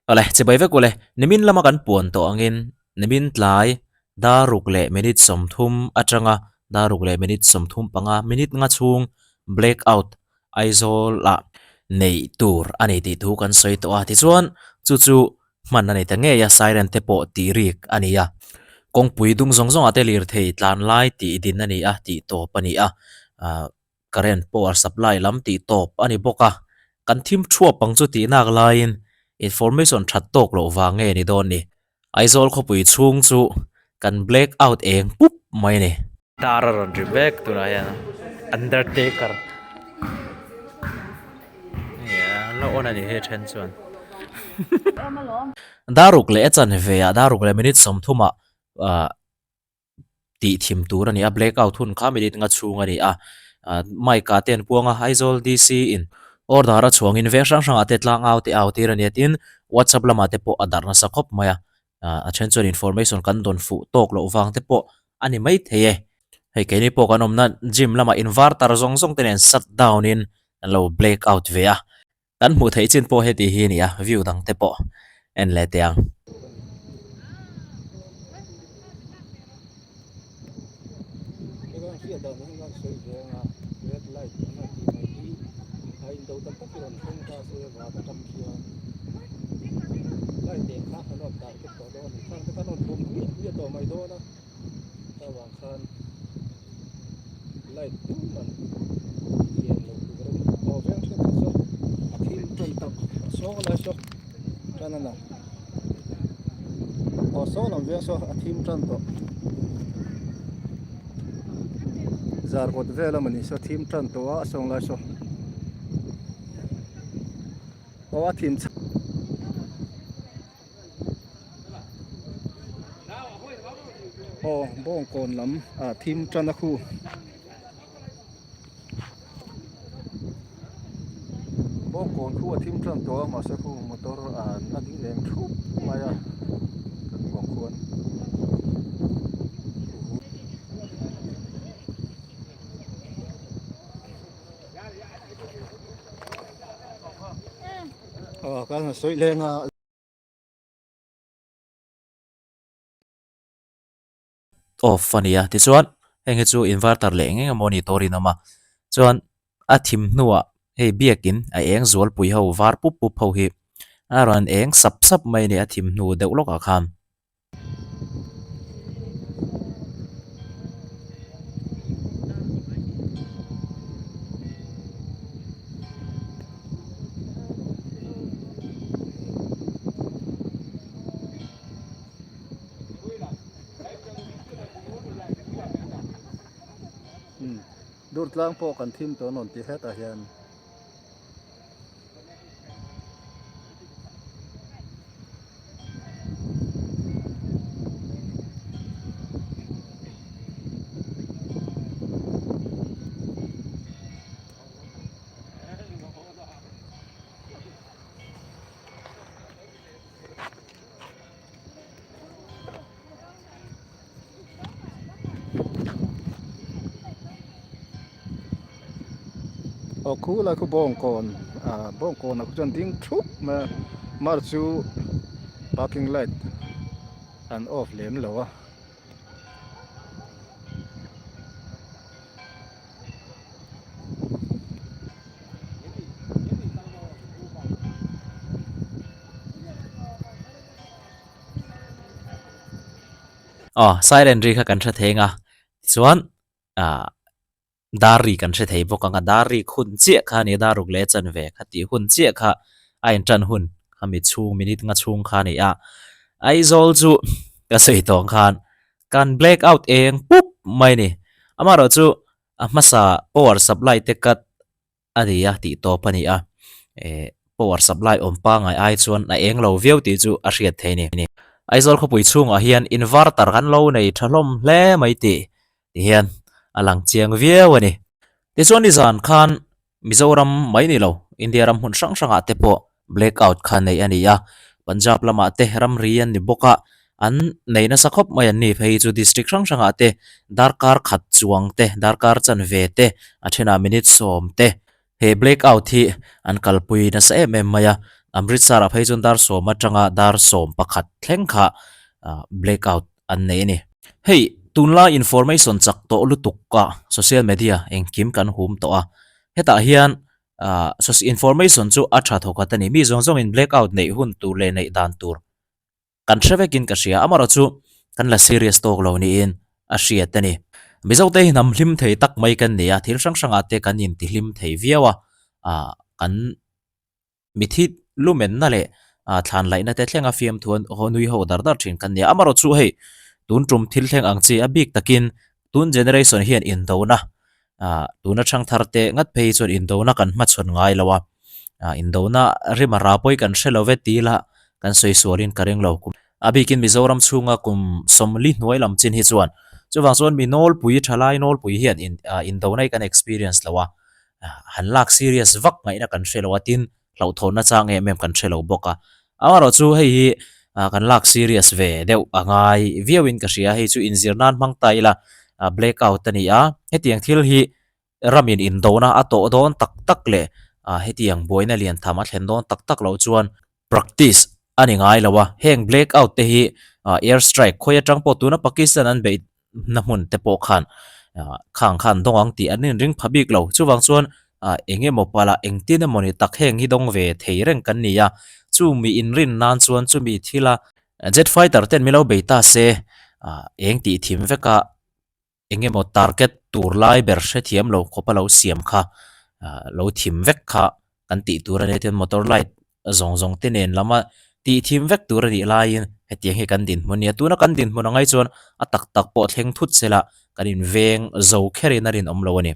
Awle, chibai vek ule, nimin lama kan puan tawh angin nimin tlai dar ruk leh minute 30 atanga dar ruk leh minute 35 minute nga chhung black out Aizawl ah neih tur a ni tih thu kan sawi tawh a, tichuan chu chu hman a ni ta ngei a, siren te pawh tih rik a ni a, kawngpui dung zawng zawng ah te lirthei tlan lai tih din a ni a tih tawp a ni a, ah current power supply lam tih tawp a ni bawk a, kan thim thuap ang chu tih nak laiin information that tawk loh vang nge ni dawn ni, Aizawl khawpui chhung chu kan black out eng pup mai a ni. Tar a rawn ri vek tunah hian undertaker la on a ni he then chuan Daruk leh a chanve ah daruk leh minute 30 ah ah tih thim tur a ni a black out hun kha minute nga chhung a ni a ah mic ah te an puang a Aizawl DC in order a chhuangin veng hrang hrang ah te tlang au te au tir a ni a tin whatsapp lamah te pawh a darh nasa khawp mai a ah a then chuan information kan dawn fuh tawk loh vang te pawh a ni maithei e hei keini pawh kan awmna gym lamah inverter zawng zawng te nen shut down in an lo black out ve a kan hmuh theih chin pawh heti hi a ni a view dang te pawh en leh teh ang. Avang khan light dum an lian lo tur a ni. Aw veng thenkhat saw a thim tan tak a saw lai saw tan a lang. Aw saw lam veng saw a thim tan tawh. Zar kawt vel a mawni saw thim tan tawh a a sawng lai saw. Aw a thim chak. Aw bawngkawn lam ah thim tan a khu bawngkawn khu a thim tan tawh a mahse khu motor an a ding lem thup mai a kan hmuh ang khuan. Aw kan han sawi leng a. Off a ni a tichuan heng hi chu inverter leh eng eng emaw ni tawrin a awm a chuan a thim hnuah hei biakin a eng zualpui ho var pup pup ho hi a rawn eng sap sap mai a ni a thim hnu deuh lawkah khan. Durtlang pawh kan thim tawh a rawn ti hetah hian. Aw khu lai khu bawngkawn ah bawngkawn ah khu chuan ding thup mai a mar chu parking light an off lem lo a. Aw siren ri kha kan hre thei ang a tichuan ah dar ri kan hre thei bawk ang a dar ri hun chiah kha a ni a dar ruk leh chanve kha tih hun chiah kha a intan hun khami chhung minute nga chhung kha a ni a Aizawl chu ka sawi tawh ang khan kan black out eng pup mai a ni amaherawhchu a hmasa power supply te cut a ni a tih tawp a ni a eh. Power supply awm pangai ai chuan a eng lo viau tih chu a hriat thei a ni. Aizawl khawpui chhungah hian inverter kan lo nei tha hlawm hle mai tih ti hian a lang chiang viau a ni. Tichuan nizan khan Mizoram mai ni lo India ram hmun hrang hrangah te pawh blackout kha neih a ni a, Punjab lamah te ramri an ni bawk a, an nei nasa khawp mai an ni. Phei chu district hrang hrangah te darkar khat chuang te, darkar chanve te, a thenah minute sawm te He blackout hi an kalpui nasa em em mai a, Amritsar ah phei chuan dar sawm atanga dar 11 thleng kha blackout an nei a ni. Hei tunlai information chak tawh lutuk a social media engkim kan hum tawh a, hetah hian information chu a tha thawkhat a ni. Mi zawng zawngin blackout neih hun tur leh neih dan tur Kan hre vekin ka hria, amaherawhchu kan la serious tawk lo niin a hriat a ni. Mizote hi hnam hlim thei tak mai kan ni a, thil hrang hrangah te kan intihlim thei viau a, ah kan mithi lumenna leh ah thlan laihna te thlenga fiamthu an haw nui ho dar dar thin kan ni a. Amaherawhchu hei tun tum thil thleng ang chi a bik takin tun generation hian indona ah tuna thangthar te ngat phei chuan indona kan hmachhawn ngai lo a. ah indona rim a rah pawi kan hre lo ve ti ila kan sawi sualin ka ring lo kum a bikin Mizoram chhunga kum sawmli hnuai lam chin hi chuan chuvang chuan mi nawlpui thalai nawlpui hian in ah indona hi kan experience lo a han lak serious vak ngaihna kan hre lo a tin hlauhthawnna chang em em kan hre lo bawk a amaherawh chu hei hi ah kan lak serious ve deuh a ngai viauin ka hria hei chu inzir nan hmang ta ila ah black out a ni a hetiang thil hi Ramin indona a tawh dawn tak tak leh hetiang buaina lian tham a thlen dawn tak tak loh chuan practice a ni ngai lo a, heng black out te hi air strike khawi atang pawh tuna Pakistan an beih na hmun te pawh khan khang khan dawng ang tih an inring pha bik lo. Chuvang chuan eng emaw pala engtin emaw ni tak heng hi dawng ve thei reng kan ni a, chumi inrin nan chuan chumi thila jet fighter ten min lo bei ta se eng tih thim veka eng emaw target tur lai ber hrethiam lo khawpa lo siam kha ah lo thim vek kha kan tih tur a nia tin motor light zawng zawng te nen lama tih thim vek tur a nih laiin hetiang hi kan dinhmun a nia tuna kan dinhmun ang ai chuan a tak tak pawh thleng thut sela kan inveng zo kherin a rinawm lo a ni.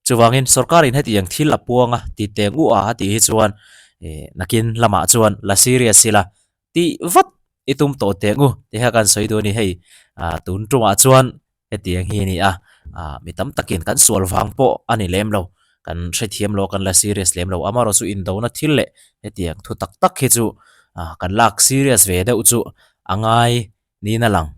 Chuvangin sorkarin hetiang thil a puang a ti teng u a a tih hi chuan eh nakin lamah chuan la serious ila Tih vat i tum tawh teh ngu tih kha kan sawi duh a ni hei ah tun tumah chuan hetiang hi a ni a ah mi tam takin kan sual vang pawh a ni lem lo kan hrethiam lo kan la serious lem lo amaherawh chu indona thil leh hetiang thu tak tak hi chu ah kan lak serious ve deuh chu a ngai niin a lang.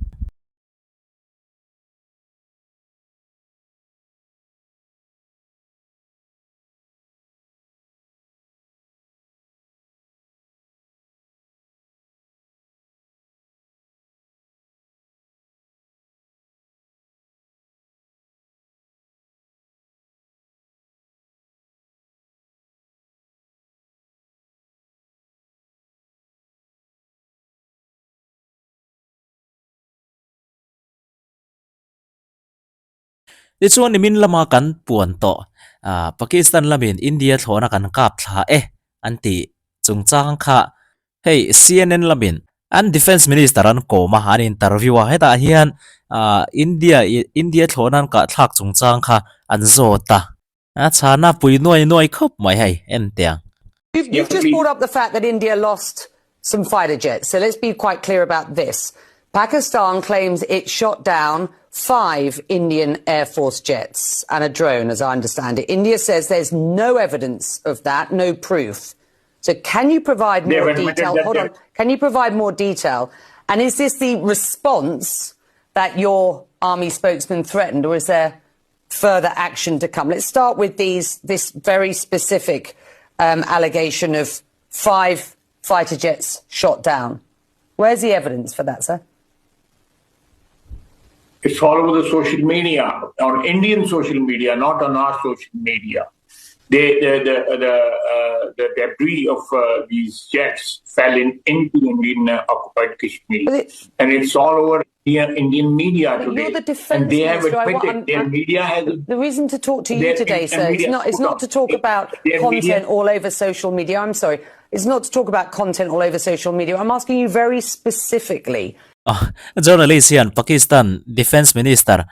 Tichuan nimin lama kan puan tawh ah Pakistan lamin India thlawhna kan kap thla e an tih chungchang kha hei CNN lamin an defence minister an kawm a an interview a hetah hian ah India India thlawhna an kah thlak chungchang kha an zawt a a chhana pui nuai nuai khawp mai hei en teh ang. You've just brought up the fact that India lost some fighter jets, so let's be quite clear about this. Pakistan claims it shot down five Indian Air Force jets and a drone, as I understand it. India says there's no evidence of that, no proof. So can you provide more detail? Hold on. Can you provide more detail? And is this the response that your army spokesman threatened, or is there further action to come? Let's start with these this very specific um, allegation of five fighter jets shot down. Where's the evidence for that, sir? It's all over the social media, on Indian social media, not on our social media. They, the the the, uh, the debris of uh, these jets fell in, into Indian uh, occupied Kashmir, it, and it's all over Indian, Indian media today. You're the defense and they have minister. admitted their media has. The reason to talk to you today, sir, is not is not to talk about content all over social media. I'm sorry. It's not to talk about content all over social media. I'm asking you very specifically. Journalist hian Pakistan Defence Minister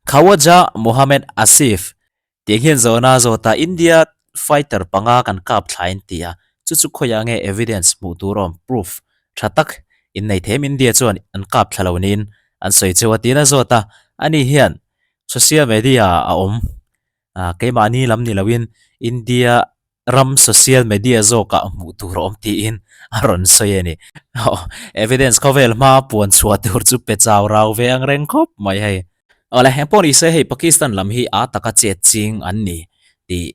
Khawaja Mohammad Asif tih hian zawhna a zawt a, India fighter panga kan kap thlain ti a, Chu chu khawiah nge evidence hmuh tur awm, proof, tha tak in nei them India chuan an kap thla lo niin an sawi cheu a tiin a zawt a. Ani hian social media ah a awm keimahni lam ni loin India ram social media zawkah hmuh tur a awm tiin a rawn sawi a ni. Evidence khawvel hma puan chhuah tur chu pe chau rau ve ang reng khawp mai hei. Awle, eng pawh ni se hei Pakistan lam hi a taka chet ching an ni tih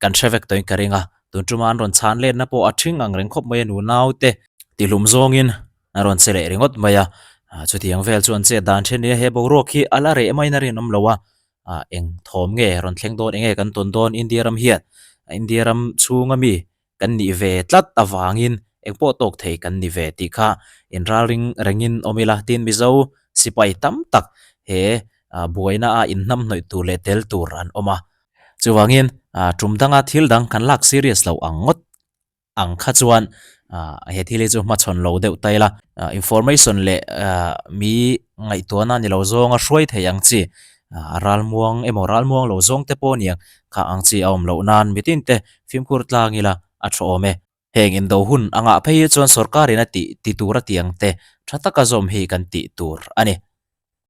kan hre vek tawhin ka ring a. Tun tuma an rawn chhan letna pawh a thing ang reng khawp mai a nunaute tihlum zawngin a rawn che leh ringawt mai a. Chutiang vel chu an chet dan then nia he boruak hi a la reh maiin a rinawm lo a. ah eng thawm nge rawn thleng dawn eng nge kan tawn dawn India ram hian India ram chhunga mi kan nih ve tlat avangin eng pawh tawk thei kan ni ve tih kha inralring rengin awm ila tin Mizo sipai tam tak he ah buaina a inhnamhnawih tur leh tel tur an awm a chuvangin ah tum danga thil dang kan lak serious loh ang ngawt. ang kha chuan ah he thil hi chu hmachhawn lo deuh ta ila ah information leh ah mi ngaihtuahna ni lo zawnga hruai thei ang chi ah ralmuang emaw ralmuang lo zawng te pawh aniang kha ang chi a awm loh nan mitin te fimkhur tlang ila a tha awm e. Heng indo hun angah phei hi chuan sorkar in a tih ti tur a tiang te tha taka zawm hi kan tih tur a ni.